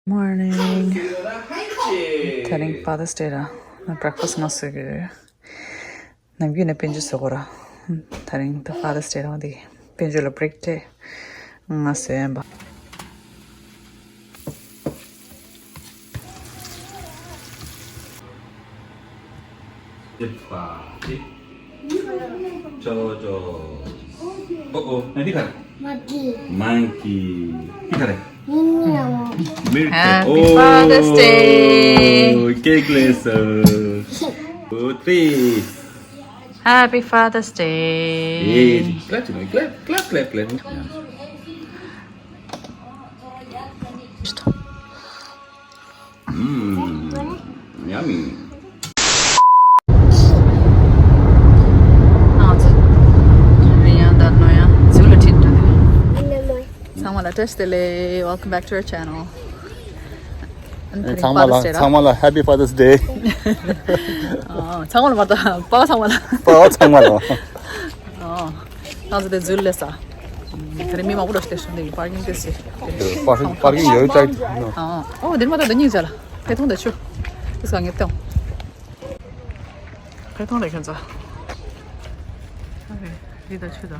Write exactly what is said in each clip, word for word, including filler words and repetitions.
Morning. དེ་རིང་Father's Day ར། ང་breakfast ང་བཟོ་གི་ཡོད། ནམ་རྒྱུན་ནས་དཔལ་འབྱོར་བཟོ་དགོས་ར། དེ་རིང་ད་Father's Day ར། འོ་དེ་དཔལ་འབྱོར་ལ་break སྤྲད། ང་བཟོ་ཡན་པ། ཅོ་ཅོ། ཨོ་ཨོ། ཨ་འདི་ག་རེ། Monkey. Monkey. འདི་ག་རེ། Milk. Happy Father's Day. ཨོ། ཀེག་ལེན་སོང་། ཨོ་ཏི། Happy Father's Day. ཡེ། Clap, clap, clap, clap, clap. Mm, yummy. ཚང་མ་ལ་བཀྲ་ཤིས་བདེ་ལེགས། Welcome back to our channel. ཚང་མ་ལ། ཚང་མ་ལ་Happy Father's Day. ཨ། ཚང་མ་ལ་མ་གཏོགས་པ་ཚང་མ་ལ། པ་ཚང་མ་ལ། ཨ། ང་ཚོ་དེ་ཟུར་ལས་ས། དེ་རིང་མི་མང་པོ་འགྲོ་ཤེས་ཤོང་དེ་པར་ཀིང་དེ་སི། པར་ཀིང་པར་ཀིང་ཡོད་ཅག་ཨ། ཨོ་དེ་མ་ད་དེ་ཉིན་ཅ་ལ་ཕེ་ཐོང་དེ་ཆུ། དེ་སང་ངེ་ཏང་། ཕེ་ཐོང་དེ་ཁན་ཚ། ཨ་རེ་རི་ད་ཆུ་ད།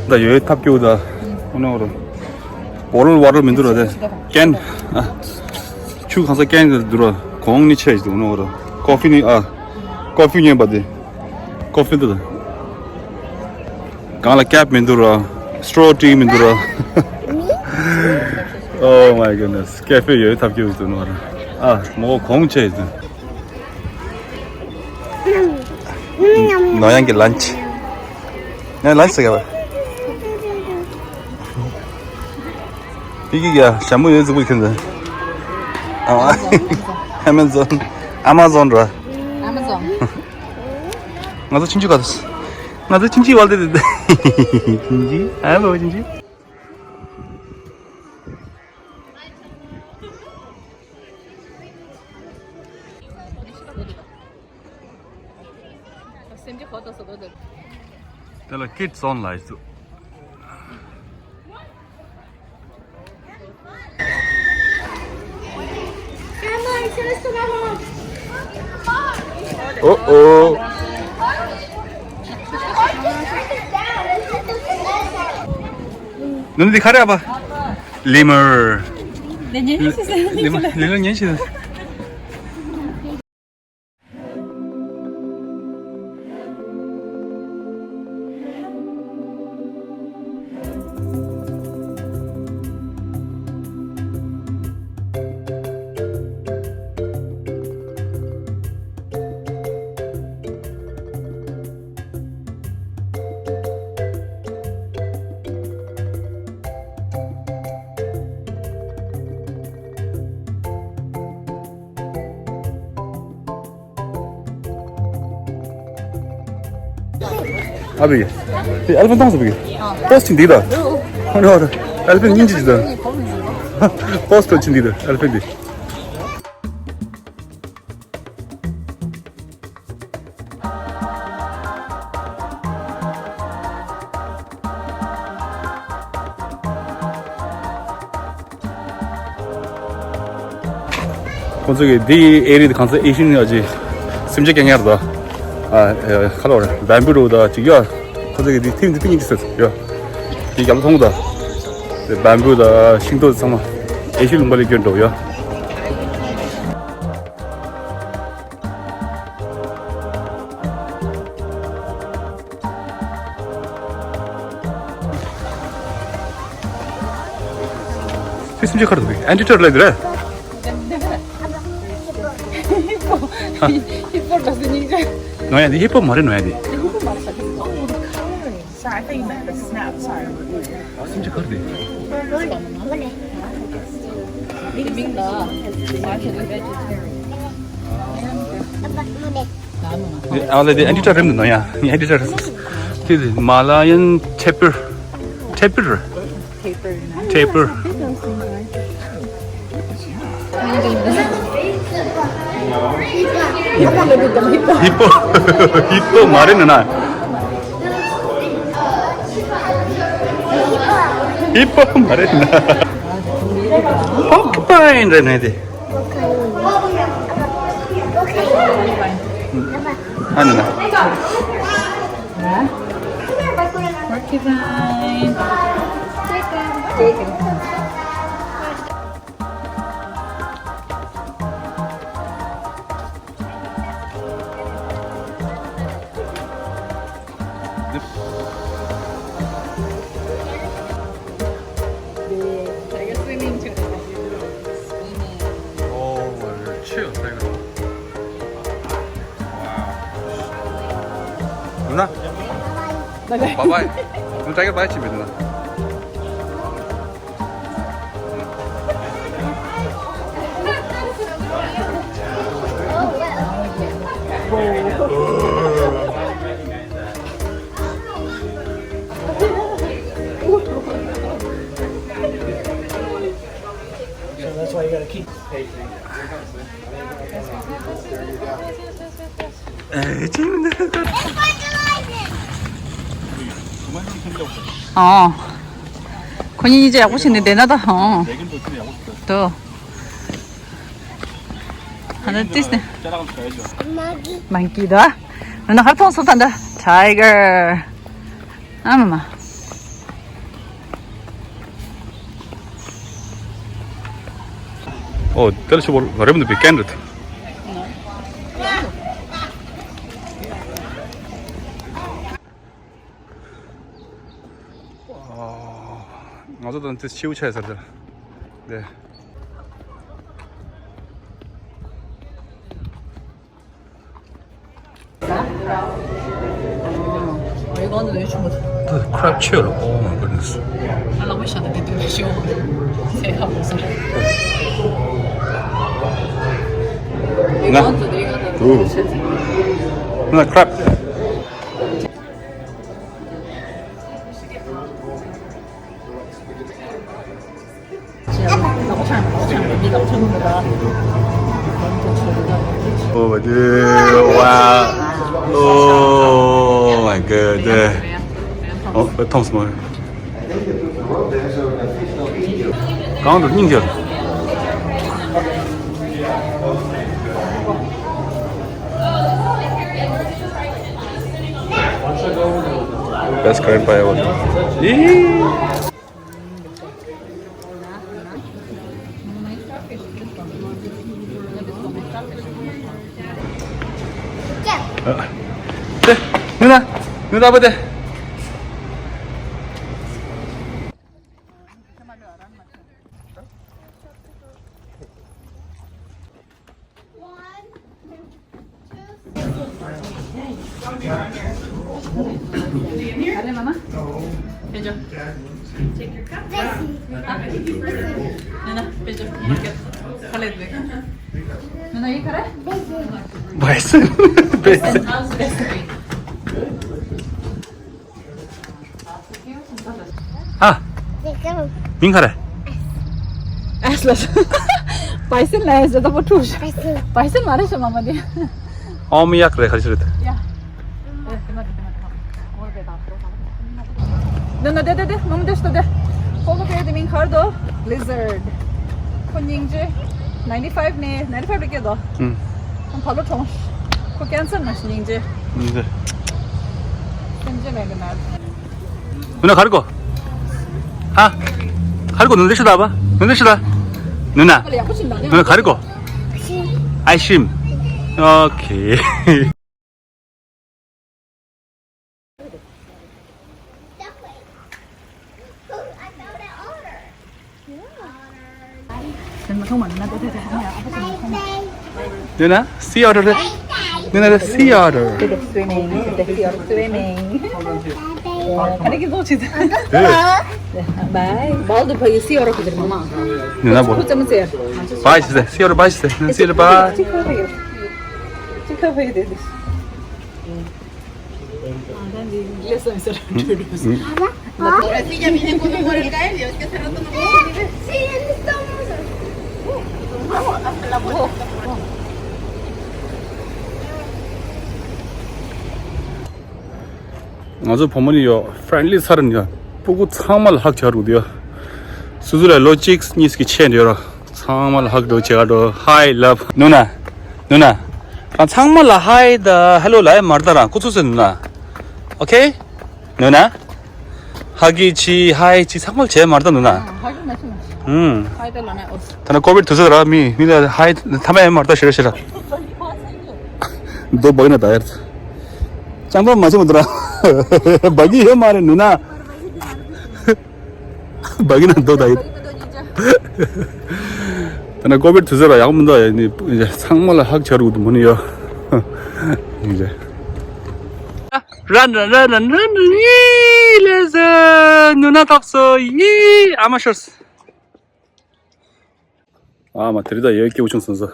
ད་ཡོད་ཐབས་སྐྱོ་ད། ཨོ་ནོ་རོ། bottle water མི་འདུག་ར་དེ། ཀན། ཨ། ཆུ་གང་ས་ཀན་གི་འདུག་ར། གོང་ནི་ཆེ་ཞིག་འདུག་ཨོ་ནོ་རོ། ཀོ་ཕི་ནི་ཨ། ཀོ་ཕི་ཉན་པ་དེ། ཀོ་ཕི་འདུག་ད། གང་ལ་ཀེབ་མི་འདུག་ར། straw ཏྲི་མི་འདུག་ར། Oh my goodness. ཀེ་ཕེ་ཡོད་ཐབས་སྐྱོ་འདུག་ནོ་ར། ཨ། མོ་གོང་ཆེ་འདུག་ནོ་ཡང་གི་ལན་ཆི། ཡང་ལན་ཆི་ཟེར་ག་བ། ཕི་གི་ག་ཞྭ་མོ་ཡོད་ཟིག་པོ་ཁྱོད་ཚོ། ཨ། ཨ་མ་ཛོན། ཨ་མ་ཛོན་ར། ཨ་མ་ཛོན། ང་ཚོ་ཆུང་ཆུང་ག་ཚོད། ང་ཚོ་ཆུང་ཆུང་བལ་དེ་དེ། ཆུང་ཆུང་། ཨ་ལོ་ཆུང་ཆུང་། དེ་ལ་ཀིཌ་ཛོན་ལ་ཡིན་ཚུལ། ཨོ་ཨོ། ནུ་འདི་ག་རེ་ཨ་ཕ། ལི་མར། ལི་མར་ལི་མར་ཉན་ཤེས། ཨ་བི། དེ་ཨེ་ལི་ཕེན་ཏོང་སུ་བི། པོ་སི་ཊི་འདི་ད། ཨོ་ནོ། ཨེ་ལི་ཕེན་སྙིང་རྗེ་ད། པོ་སི་ཊི་ཅི་འདི་ད་ཨེ་ལི་ཕེན་འདི། ཁོང་ཚོ་གི་འདི་ཨེ་རི་འདི་གང་ཚ་ཨེ་ཤི་ཡན་ཡ་ཅི་སེམས་ཅན་སྐྱེ་ཉར་དང་། ཨ། ཁ་ལོ་རེ་བེམ་བུ་རུ་དང་ཅིག་ཡོད། ཁོང་ཚོ་གི་འདི་ཐིམ་འདི་ཏིང་ཅི་སེ་ཡོད། འདི་རྒྱབ་ལ་མཐོང་དང་། བེམ་བུ་དང་ཤིང་ཏོག་ཚང་མ་ཨེ་ཤི་ཡ་ལུང་པ་ལས་སྐྱོན་འགྲོ་ཡོད། ཁྱེད་སེམས་ཅན་ག་རེ་འདུག་ཨན་ཊི་ཊར་ལབ་འདི་རེད། ཧི་པོ་ཊ་སི་སྙིང་རྗེ། ནོ་ཡ་འདི་ཧིབ་པོ་མ་རེད། ནོ་ཡ་འདི། Sorry, I thought you meant the snap. Sorry. ཨ་སུམ་ཅུ་གར་དེ། ཨ་ལ་དེ་ཨན་ཏི་ཊ་རེམ་ནོ་ཡ། ཨན་ཏི་ཊ་རེམ། དེ་དེ་མ་ལ་ཡན་ཐེ་པིར། ཐེ་པིར། ཐེ་པིར། ཧིབ་པོ། ཧིབ་པོ་མ་རེད་ན། ཧིབ་པོ་མ་རེད་ན། པོར་ཀི་པའིན་རེད་ན་དེ། ཨ་ན་ན། Porcupine. Tiger swimming too. Swimming. Oh, chill, tiger. Wow. Luna? Bye bye. Bye bye. Luna, tiger bye, chill, Luna. So that's why you gotta keep. ཨོ། ཁོ་གཉིས་གཉིས་ཀ་ཡག་པོ་བྱས་ནས་བསྡད་ན་ད། ཨོ། དོ། ཨ་ན་ཏིས་ནས། མང་ཀི་ད། ང་ན་ཧར་ཐོང་སོ་ད་ད། Tiger. ཨ་མ་མ། ཨོ་དེ་ལ་ཤོག་རེམ་འདུག་པའི་ཀན་རེད། ང་ཚོ་དང་དེ་ཤེའུ་ཆ་ཡ་ཟེར་ད། དེ། ཁྲབ་ཆོས་ལ། Oh my goodness. ང་ང་ཁྲབ། Oh, wow. Oh my god. Oh, ཐོངས་མ། གང་དུ་སྙིང་རྗེ། Best grandpa ever. ཨི། དེ། ནུ་ན། ནུ་ན་པ་དེ། Are, mama? Pejo. Take your cup. Nana, pejo. Kale de. Nana, ye khara? Baisen. Baisen. Baisen. ཨ། མིང་ག་རེ། ཨེས་ལ། བའི་སིན་ལ་ཨེས་ལ་ད་པོ་ཁྲུ། བའི་སིན་མ་རེད་ཤ་མ་མ་དེ། ཨོམ་ཡག་རེད་ག་རེ་རེད། ཡ། ནི་ནི་དེ་དེ་དེ་མང་དེ་ཤ་དེ། ཁོ་ལོ་པའི་དེ་མིང་ག་རེ་དོ། Lizard. ཁོ་སྙིང་རྗེ། ninety five ནས་ninety five རེད་སྐད་དོ། ཨུམ། ཁོ་ཕ་ལོ་གྲོངས། ཁོ་ཀན་སར་ནས་སྙིང་རྗེ། སྙིང་རྗེ། སེམས་ཅན་ལས་ཀྱི་ནར། ནུ་ན་ག་རེ་གོ། ཧ། ག་རེ་གོ་ནུ་འདི་ཤི་ད་པ། ནུ་འདི་ཤི་ད། ནུ་ན། ནུ་ན་ག་རེ་གོ། ཨའི་སི་རིམ། ཨོ་ཁེ། དེ་ན་སི་ཨོ་ཏོ་རེད། Nina, the sea otter. Bit of swimming. Bit of sea otter swimming. Can I get a little? Bye. Baldo, you see otter with your mama. Nina, what? Put some there. Bye, sister. Sea otter, bye, sister. See you, bye. Take care of you. Take care of you, this. ང་ཚོ་བུ་མོ་ནི་ཡོ་friendly་ཚར་ནི་ཡོ། སྤུ་གུ་ཚང་མ་ལ་hug་བྱ་རུ་དེ་ཡོ། སུ་སུ་ལ་ལོ་གཅིག་གཉིས་ཀྱི་ཆེད་དུ་ཡོ། ཚང་མ་ལ་hug་འགྲོ་བྱེད་ག་འགྲོ། Hi love. ནུ་ན། ནུ་ན། རང་ཚང་མ་ལ་hi་དང་hello་ལབ་ཡ་མ་རེད་ད། རང་ཁུ་ཚུར་ཟེར་ནུ་ན། Okay? ནུ་ན། hug་གི་ཆི་hi་ཆི་ཚང་མ་ལ་བྱས་མ་རེད་ད་ནུ་ན། ཧ་གི་མ་ཆུ་མ་ཆུ། ཧུམ། hi་དང་ལ་ན་ཨོ། ད་ན་COVID་དུས་ཚོད་ར་མི་མི་ལ་hi་ཐ་མ་ཡ་མ་རེད་ད་ཤི་ར་ཤི་ར། འདོ་བག་ན་ད་ཡར། ཅང་པ་མ་ཆུ་མ་འདུག་ར། བག་གི་ཡོད་མ་རེད་ནུ་ན། བག་གི་ན་འདོ་ད་ཡིན། ད་ན་COVID་དུས་ཚོད་ལ་ཡག་མི་འདུག་ཡ་ནི་ཚང་མ་ལ་hug་བྱ་རུ་འདུག་མོ་ནི་ཡོ། ཡིན་རེད། Run, run, run, run, run, yee, let's, uh, ནུ་ན་ཐོག་སོ་ཡི་ཨ་མ་ཤོར། ཨ་མ་དེ་རིང་ད་ཡོད་སྐྱིད་པོ་བྱུང་སོང་ཟོ།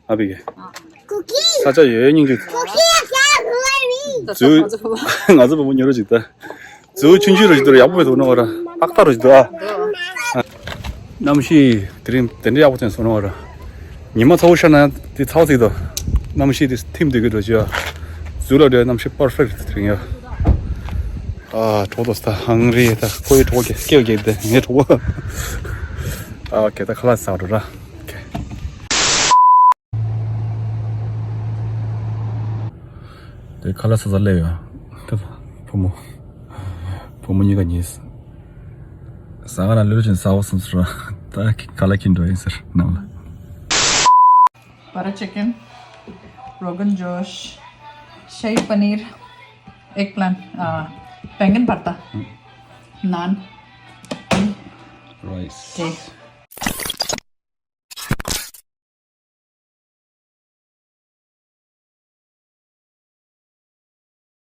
ཨ་བི་གེ། ས་ཆ་ཡོད་སྙིང་རྗེ། ང་ཚོ་བུ་མོ་ཉོ་རོ་ཅིག་ད། ཛུ་ཆུང་ཆུང་རུ་ཞིག་ཏུ་ཡག་པོ་བཟོ་ནོ་ར། ཏག་ཏག་རུ་ཞིག་ཏུ་ཨ། གནམ་གཤིས་དེ་རིང་དེ་འདྲ་ཡག་པོ་ཅན་བཟོ་ནོ་ར། ཉི་མ་ཚ་བོ་ཤར་ན་དེ་ཚ་བོ་ཚིག་ཏུ། གནམ་གཤིས་དེ་ཐིམ་དུས་ཀྱི་འགྲོ་ཅི་ཨ། ཛུ་ལ་འདྲ་གནམ་གཤིས་perfect་དེ་རིང་ཡ། ཨ་གྲོགས་དོ་སྟ་ཧང་རི་ད་ཁོའི་གྲོགས་ཀྱི་སྐད་ཀྱི་དེ་ངའི་གྲོགས་པོ། ཨ་ཀེ་ད་ཁ་ལག་ཟ་འགྲོ་ར། ཀེ། དེ་ཁ་ལག་ཟ་ཟ་སླེབས་ཡོད། དེ་ལ་བུ་མོ། བུ་མོ་གཉིས་ཀ་གཉིས། ཟ་ང་ན་ལོས་ཅན་ཟ་བ་སོང་ཟེར་ར། ད་ཁ་ལག་ཁྱེར་འགྲོ་ཡིན་ཟེར་ནང་ལ། Butter chicken, Rogan Josh, Shahi Paneer, eggplant, uh, bangan bharta, naan, rice. Okay.